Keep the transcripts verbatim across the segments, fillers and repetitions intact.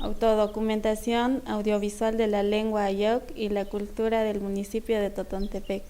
Autodocumentación audiovisual de la lengua ayok y la cultura del municipio de Totontepec.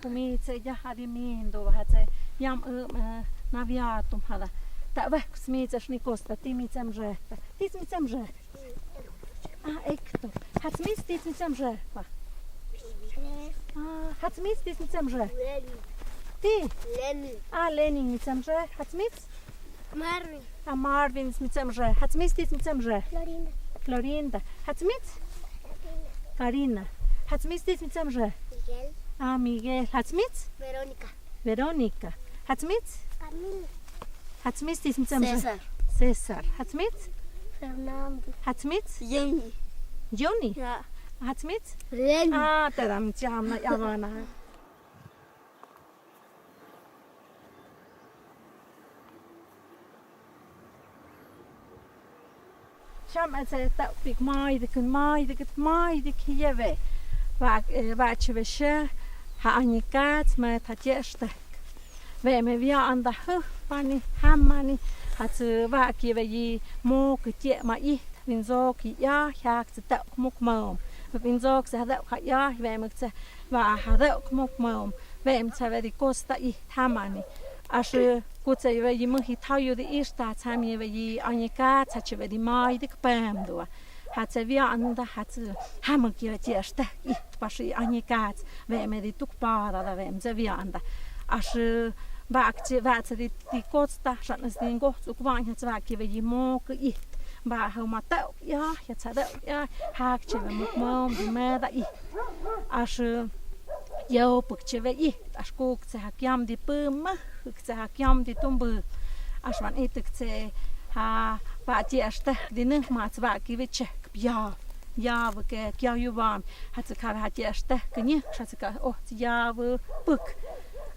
Kumiitse ya ha di mindu ha tse yam, eh, eh, naviatum hada. Ta wek kumiitse sni kosta ti mitsemre. Ti mitsemre. Ah, ekto. Hats mits ti mitsemre. Ah, hats mits ti mitsemre. Ti. Leni. Ah, Leni mitsemre. Hats mits? Marvin. Ah, Marvin mitsemre. Hats mits ti mitsemre. Florinda. Florinda. Hats mits? Karina. Karina. Hats mits ti mitsemre. Miguel. Ah, Miguel. Hats mits? Verónica. Verónica. Hats mits? Camila. Hats mits ti mitsemre. César. César. Hats mits? Fernando. Hats mits? Johnny. Johnny. Ya. Hats mits? Leni. Ah, tera mitsi ham na yavana. Siam etse taupik mai de kun mai de kun mai de kieve. Wa, eh, wa cheve sie ha añikats ma ta tieste. Weme wianda hu pani hamani. Hats wa kieve i mo ke tie ma i. Winzok i ya hiak tse tauk muk maum. Winzok tse hadauk ha ya weme tse wa hadauk muk maum. Weme tse we di kosta i hamani. Asu kutse we i muhi tau yu di ista tse mi we i añikats tse we di mai di kpem dua. Hats wianda hats hamuk i tieste i pasi añikats. Weme di tuk para da weme tse wianda. Asu bak tse wa tse di, di kosta, sian es di ngos uk wanya tse wa kieve i mo ke i. Wa hau ma tauk ya, ya tsa tauk ya, hak tse we muk maum di mada i. Asu yau puk tse we i, as kuk tse hakiam di puma, kuk tse hakiam di tumbu. As wan ituk tse ha, wa tieste di neh ma tse wa kieve tse kpia. Ya we ke kia yu wam, hats ka ha tieste ke ni, hats ka, oh, tse ya we puk.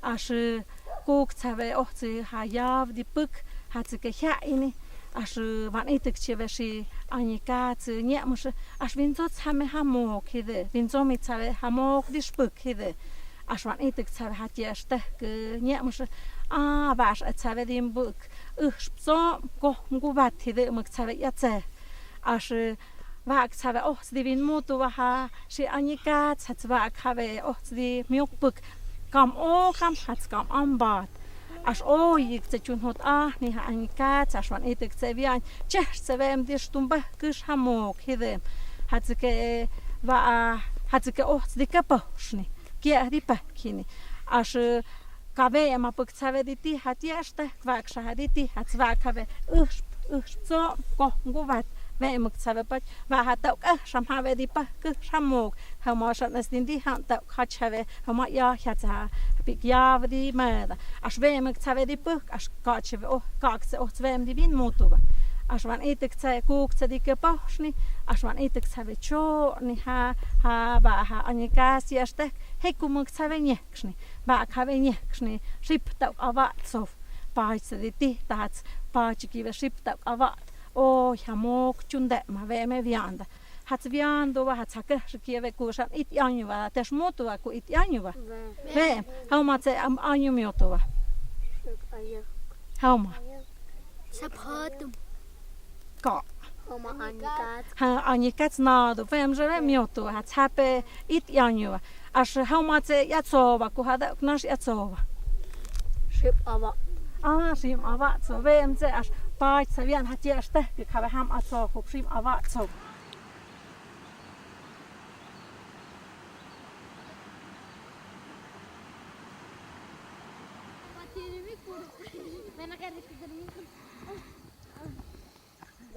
Asu kuk tse we, oh, tse ha ya we di puk, hats ke hia ini. Asu wan ituk tse we si añikats tse nie muse. As winzo tse me hamok hide. Winzo mi tse we hamok di spuk hide. As wan ituk tse we ha tieste ke nie muse. Ah, wa as tse we di mbuk. Uh, spso, ko, mkubat hide muk tse we ya tse. Asu Wak tsawe, oh, tsi di win mutu wa ha, si añika, tsa tsi wak ha we, oh, tsi di miuk puk. Kam o, kam hats kam ambat. As o, ik tse chun hot a, ni ha añika, tsa swan itik tse wian. Tse, tse wem di stumba, kus ha mok, hidem. Hats ke, wa, hats ke, oh, tsi di ke pohsni. Kia di pahkini. As, Kawe ema puk tsawe di ti ha tia sta, kwak sa ha di ti, ha tswa kawe, uh, uh, so, ko, nguwat, we muk tsawe pa, wa ha tauk, eh, sam ha we di pa, kuh, sam muk, ha mo san as din di, ha tauk, ha tsawe, ha mo ya, ha tsa, pik ya, we di ma da. As we muk tsawe di puk, as ka tsawe, oh, ka tse, oh, tsawe di win mutu wa. As wan itik tse, kuk tse di ke pohsni, as wan itik tsawe cho, ni ha, ha, wa ha, añika si as tek, he ku muk tsawe nye, ksni. Wa kawe nye, ksni. Sip tauk awa tso. Pach sa di ti, tats, pach ki we sip tauk awa. O, ha mok chunde, ma we me wianda. Hats wiando wa, hats hake, siki we kusan it añu wa, tes mutu wa ku it añu wa. We. We, how much, am, añu miotu wa? How much? Sa photum. Ka. Homa añikat. Ha, añikat na do, wem se we miotu, ha tsape it añu wa. As homa tse ya tsowa, ku ha da, knas ya tsowa. Sip awa. Ah, sip awa tso, wem tse as pa tsa wian ha tia ste, ke kawe ham a tso, ku sip awa tso.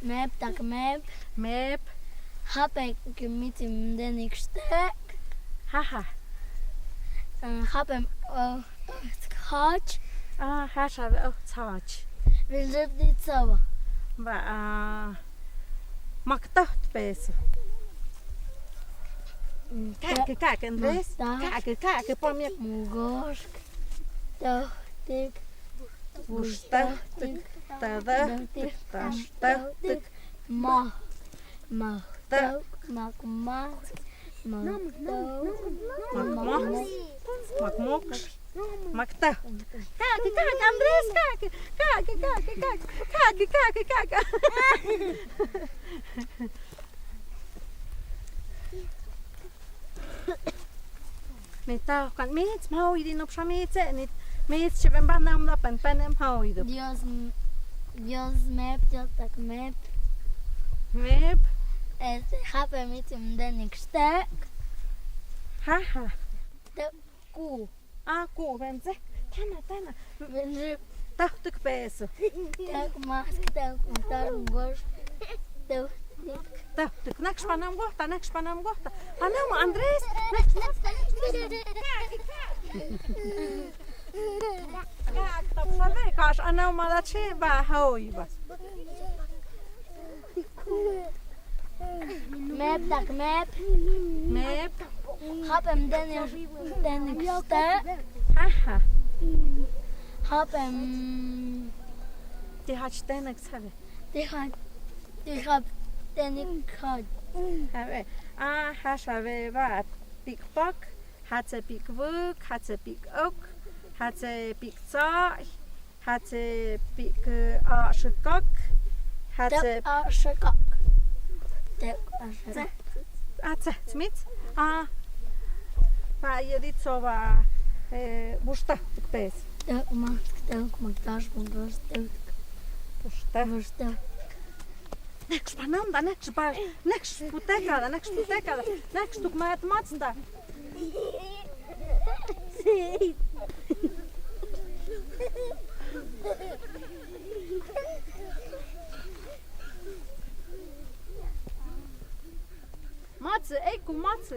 Mep, tak mep. Mep. Hap em kemiit im denik stek. Haha. Eh, hap em, eh, hach. Ah, hash a, oh, hach. Vilip di tsawa. Ba, ah, maktaht peso. Mm, kake, kake, Andres. Maktaht. Kake, kake, pamiak. Mugorsk. Tahtik. Vustahtik. Tadahtik. Tastahtik. Ma. Maktaut, makmak, maktaut, makmak, makmok, makmok, maktaut. Kake, kake, Andres, kake, kake, kake. Mita, kan mits, mhao i di nop sa mits, eh, ni mits, seven ba nam la pen, pen, mhao i di. Dios, m-, Dios mep, Dios tak mep. Mep. Este, hap em kemiit im denik stek. Haha. Te ku. Ah, ku, vense. Tana, tana. Vense. Tahtik peso. Tahtik mas, tahtik mas, tahtik mas. Tahtik. Tahtik, next pa nam gohta, next pa nam gohta. Ano mo, Andres? Next, next, next. Kak, tap sabe, kaš ano malachi ba, hoi ba. Mep, tak mep. Mep. Hap em denik, denik stek. Haha. Hap em. Ti hach denik sabe. Ti hach, ti hap denik hach. Sabe. Ah, ha sabe ba. Pikpak. Hats e pikbuk, hats e pikok, hats e piktsa, hats e pik, eh, a, sekak, hats e. Tep a, sekak. Tep a, sekak. Tse, a, tse, smits? A, ba, ia di tso ba, eh, busta, tepes. Tep ma, tep ma, tas, ma, tas, tep. Musta. Musta. Neks pa nanda, neks pa, neks puteka da, neks puteka da, neks tuk ma et mats ta. Mats, ei ku mats.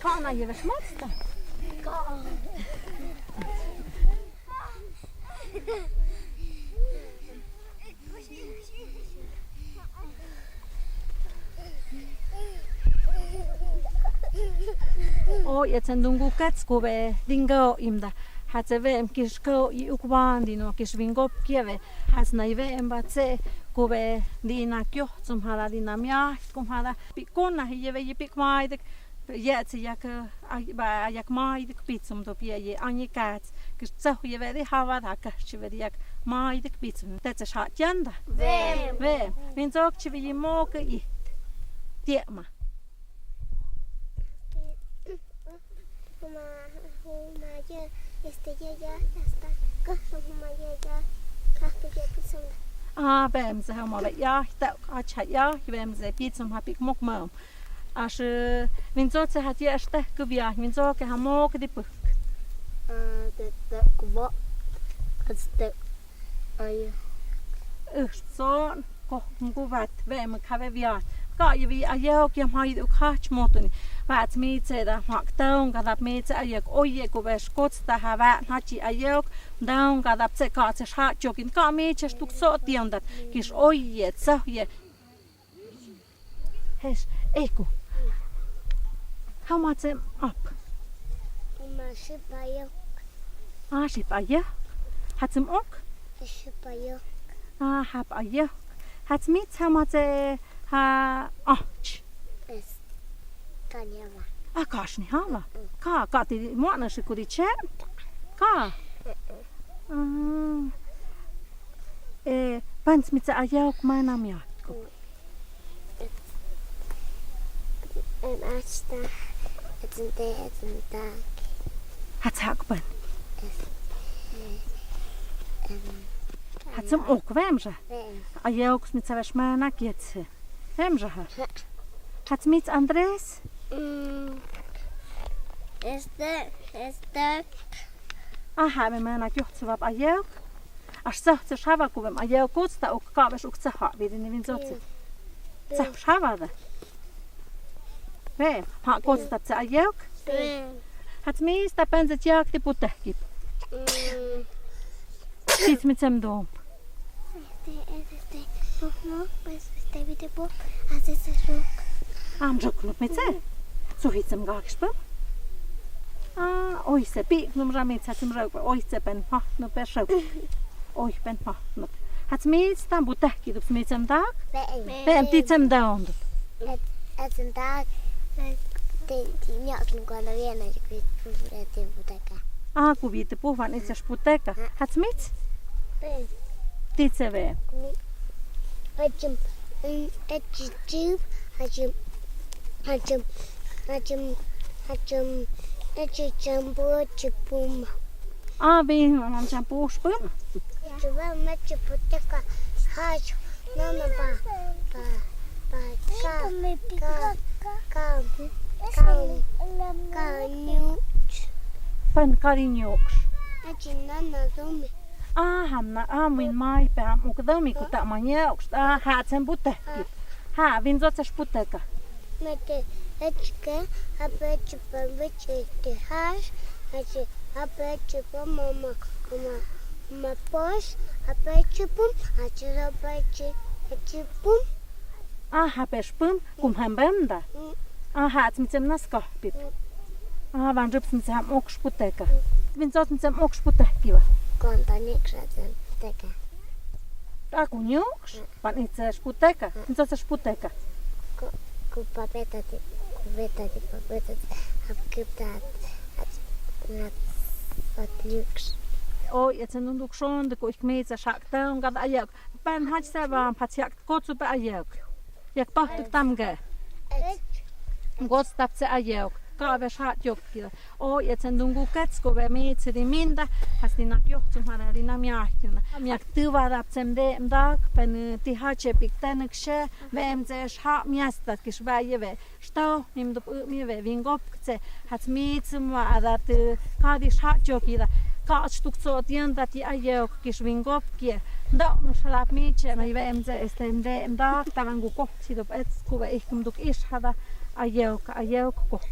Kaana ives mats ta. O, ia tsen tungkukats ko be dingko im ta. Hats e be em kis ko i ukban dino kis bingkop kia be. Hats nai be em ba tse ko be dina kio tsum hara dina miah kum hara. Pi kona hi ia be i pi kmai dek. Ia tse ia ke, a, ba, ia kmai dek pitsum to pia ia anyi kats. Kis tsoh ia be di hawat a kis tsi be di ia kmai dek pitsum. Te tse sa tianda. Vem. Vem. Min tsok tsi be i mo ke i. Tiak ma. Huma, huma ia, este, ia, ia, ia, esta. Ka, huma ia, ia. Ka, ka, ia, pitsum. A, vem, se huma be ia, ta, a, cha ia, vem, se pitsum ha pi kmok mam. Asu, min tsok tse ha tia esta, ku bia, min tsok ke ha mo ke di puk. A, te, te, ku bo. Este, ai. Ur tson, ko, ku bat, be me ka be bia. Ka i bi a ia, ki ha mai u ka ch mo tuni. Ba ts mi tse da, mak taong, ka da mi tse a ia, o ia, ko be skot, ta ha ba, na chi a ia, taong, ka da tse ka tse sa, chokin, ka mi tse stuk so, tiang da, kis o ia, tso ia. Hes, eku. How much em up? Huma sip a iok. A, sip a iok. Hats em ok? Sip a iok. A, hap a iok. Hats mits how much e ha och? Es. Ka ni haba. A, ka sni haba. Ka, ka ti mo na si ku di che. Ka. A. E, pans mits a iok ma na mi a. Em, asta, etsente, etsentak. Hats hakpan. Es, em, hats em ok, vem sa? Vem. A iok mits a ves ma na kietse. Vem sa ha? Ha. Hats mits Andres? Mm. Este, este. Aha, me ma na kiok tsevap a iok. As tsa, tsa saba ku bem a iok kuts ta uk ka bes uk tsa ha, bidi ni vin zotsi. Tsa saba da. Be, ha kuts ta tsa a iok. Hats mis ta pen tsa tiak ti putekip. Tit mi tsem dom. Este, este, este. Am rok no petse. So hitsem gakis pem. A, oise, pi, num rami tsa tsum rok, oise pen pa, no pe rok. Oi, pen pa, no. Hats mits ta butek, ki dup mits em dak? Pe em ti tsem daon. Hats em dak. Ti, ti, nyok, nung kua na wia na, ti, ti, ti buteka. A, ku bi ti pu, wan itses buteka. Hats mits? Ti tse be. Achim, achim, achim, achim, achim, achim, achim, chambu, chipum. A, bi, mam chambu, chipum. Chipum, ma chiputeka, hach, mama, pa, pa, pa, ka, ka, ka, ka, ka, nyuk. Pan ka di nyuk. Achim, nana, domi. A, ham na, a, min mai, pe ham uk domi, ku ta ma nyok, a, ha tsem buteki. Ha, vin zotsi buteka. Mete, echke, ape chipum, beche, te has, ache, ape chipum, mama, mama, mama pos, ape chipum, ache, ape chi, chipum. A, ha pespum, kum ham bem da. A, ha tsmitsem nas ka, pip. A, van rup tsmitsem ok sputeka. Vin zotsi tsmitsem ok sputeki wa. Konta nik sa tsem sputeka. A, ku nyuk, pan itse sputeka. Vin zotsi sputeka. Ku, ku papeta ti, ku beta ti, papeta ti. Hap kipta, at, nat, at nyuk. Oiet sen nuntuk šoon te ko ik mesa šak taon kata ayeok. Pan hach sa ba pats yak kots upe ayeok. Yak pahtuk tamke. Kots tap se ayeok. Kabe šak yok kila. Oiet sen nuntuk kats ko be mesa di minta. Has di nak yok sum hara di na miak yuna. Miak tuva tap sem de mdak. Pan ti hache pik tanik se. Be em se šak mias tat kis ba ye be. Štau, mimdop u mi be, vingop kse, hats mitsma adat, kadi šak joki da, kats tuk so tian dati ayeok kis vingop kia. Ndau no šalap miche, ma iba em se este nde, nda, talang gu kok, si dop et, ku be ik mduk is hada, ayeok, ayeok kok.